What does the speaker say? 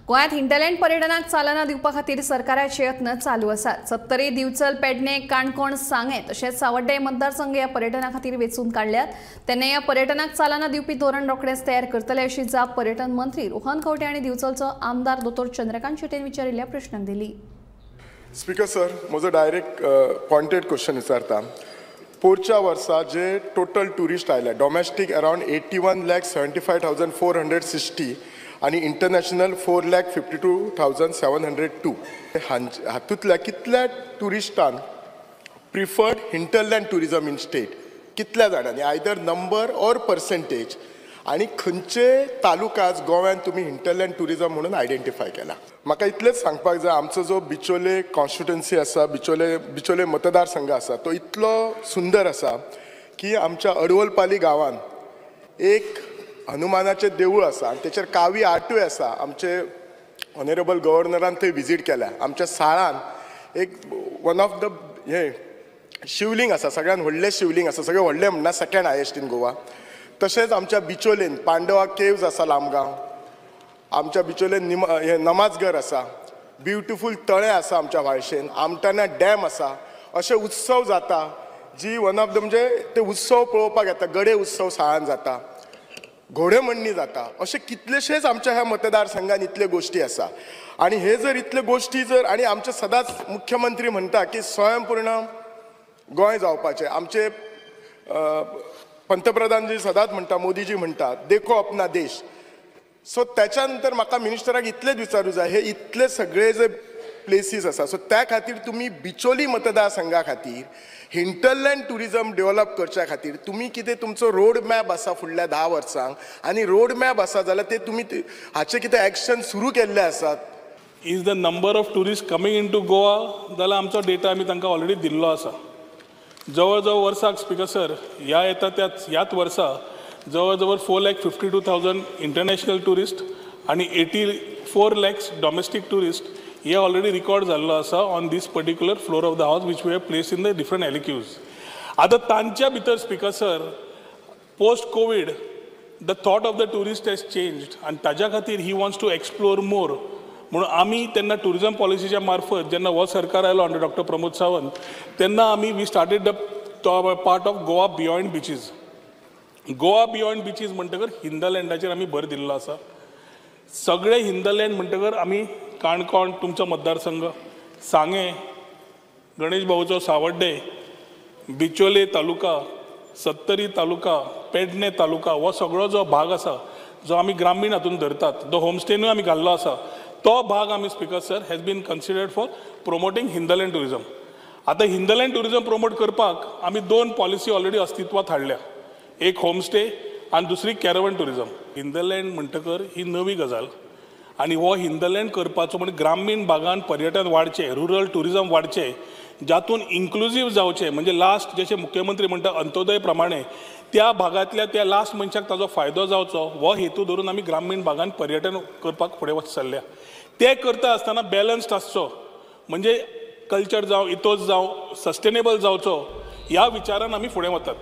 गोंयांत हिंटरलँड पर्यटनाक चालना दिवपा खातीर सरकाराचे यत्न चालू आसात. सत्तरी, दिवचल, पेडणे, काणकोण, सांगें तशेंच सावड्डें मतदारसंघ ह्या पर्यटना खातीर वेंचून काडल्यात. तेन्ना ह्या पर्यटनाक चालना दिवपी धोरण रोखडेंच तयार करतले अशी जाप पर्यटन मंत्री रोहन खंवटे आनी दिवचलचो आमदार दोतोर चंद्रकांत शेट्येन विचारिल्ल्या प्रश्नाक दिली. स्पीकर सर, म्हजो डायरेक्ट पॉयंटेड क्वेश्चन विचारता. पोरच्या वर्सा जे टोटल ट्युरिस्ट आयले domestic around 81,75,460 आनी इंटरनॅशनल 4,52,702, हातूंतल्या कितल्या ट्युरिस्टान preferred hinterland tourism in state, कितल्या जाणांनी, आयदर नंबर ऑर पर्सेंटेज, आनी खंयचे तालुकाज गोव्यान तुमी हिंटरलँड ट्युरिजम म्हणून आयडेंटिफाय केला? म्हाका इतलेंच सांगपाक जाय, आमचो जो बिचोले कॉन्स्टिट्युएन्सी आसा, बिचोले मतदारसंघ आसा, तो इतलो सुंदर आसा की आमच्या अडवलपाली गांवान एक हनुमानाचें देवूळ आसा आनी तेचेर कावी आर्टूय आसा. आमचे ऑनरेबल गव्हर्नरान थंय विजीट केल्या. आमच्या साळान एक वन ऑफ the हें शिवलिंग आसा, सगळ्यान व्हडलें शिवलिंग आसा, सगळें व्हडलें म्हणना, सेकंड हायेस्ट इन गोवा. तशेंच आमच्या बिचोलेन पांडवा केव्ज आसा लामगांव, आमच्या बिचोलेन हें नमाजघर आसा, ब्युटिफूल तळें आसा आमच्या व्हाळशेन, आमटाना डॅम आसा. अशे उत्सव जाता जी वन ऑफ the म्हणजे ते उत्सव पळोवपाक येता. गडे उत्सव साळान जाता, घोडेमडणी जाता. अशे कितलेशेच आमच्या ह्या मतदारसंघान इतल्यो गोश्टी आसा. आनी हे जर इतल्यो गोश्टी जर, आनी आमचे सदांच मुख्यमंत्री म्हणटा की स्वयंपूर्ण गोंय जावपाचें, आमचे पंतप्रधान जी सदांच म्हणटा, मोदीजी म्हणटा, देखो अपना देश. सो त्याच्या नंतर म्हाका मिनिस्टराक इतलेंच विचारूं जाय, हे इतले सगळे जे प्लेसीस आसा, सो त्या खातीर तुमी बिचोली मतदारसंघा खातीर हिंटरलँड ट्युरिजम डेव्हलप करच्या खातीर तुमी कितें तुमचो रोड मॅप आसा फुडल्या 10 वर्सांक, आनी रोड मॅप आसा जाल्यार ते तुमी हाचे कितें एक्शन सुरू केल्ले आसात? Is the number of tourist coming into Goa जाल्यार आमचो डेटा आमी तांकां ऑलरेडी दिल्लो आसा. जवळ जवळ वर्साक स्पीकर सर, ह्या येता त्याच ह्याच वर्सा जवळ जवळ 4,52,000 इंटरनॅशनल ट्युरिस्ट आनी 84 लॅक्स डॉमेस्टीक ट्युरिस्ट हे ऑलरेडी रिकॉर्ड जाल्लो आसा on this particular floor of the house, which we have placed in the different LAQs. आतां तांच्या भितर, speaker sir, post Covid the thought of the tourist has changed आनी ताज्या खातीर he wants to explore more. म्हणून आमी तेन्ना tourism पॉलिसीच्या मार्फत जेन्ना हो सरकार आयलो अंडर डॉक्टर प्रमोद सावंत, तेन्ना आमी we started the part of Goa Beyond Beaches. Goa Beyond Beaches म्हणटकर हिंटरलँडाचेर आमी भर दिल्लो आसा. सगळे हिंटरलँड म्हणटकर आमी काणकोण तुमचो मतदारसंघ, सांगें, गणेश भाऊचो सावड्डे, बिचोले तालुका, सत्तरी तालुका, पेडणे तालुका, हो सगळो जो भाग आसा जो आमी ग्रामीण हातून धरतात, जो होमस्टेनूय आमी घाल्लो आसा, तो भाग आमी, speaker sir, has been considered for promoting hinterland tourism. आतां हिंटरलँड ट्युरिजम प्रमोट करपाक आमी दोन पॉलिसी ऑलरेडी अस्तित्वात हाडल्या, एक होमस्टे आनी दुसरी कॅरवन ट्युरिजम. हिंटरलँड म्हणटकर ही नवी गजाल आनी हो हिंटरलँड करपाचो म्हणजे ग्रामीण भागान पर्यटन वाडचें, रुरल ट्युरिजम वाडचें, जातून इन्क्लुजीव जावचें, म्हणजे लास्ट जशें मुख्यमंत्री म्हणटा अंत्योदय प्रमाणे त्या भागांतल्या त्या लास्ट मनशाक ताजो फायदो जावचो, हो हेतू धरून आमी ग्रामीण भागान पर्यटन करपाक फुडें वच चल्ल्या. ते करता आसतना बॅलन्स्ड आसचो, म्हणजे कल्चर जावं, इतोस जावं, सस्टेनेबल जावचो, ह्या विचारान आमी फुडें वतात.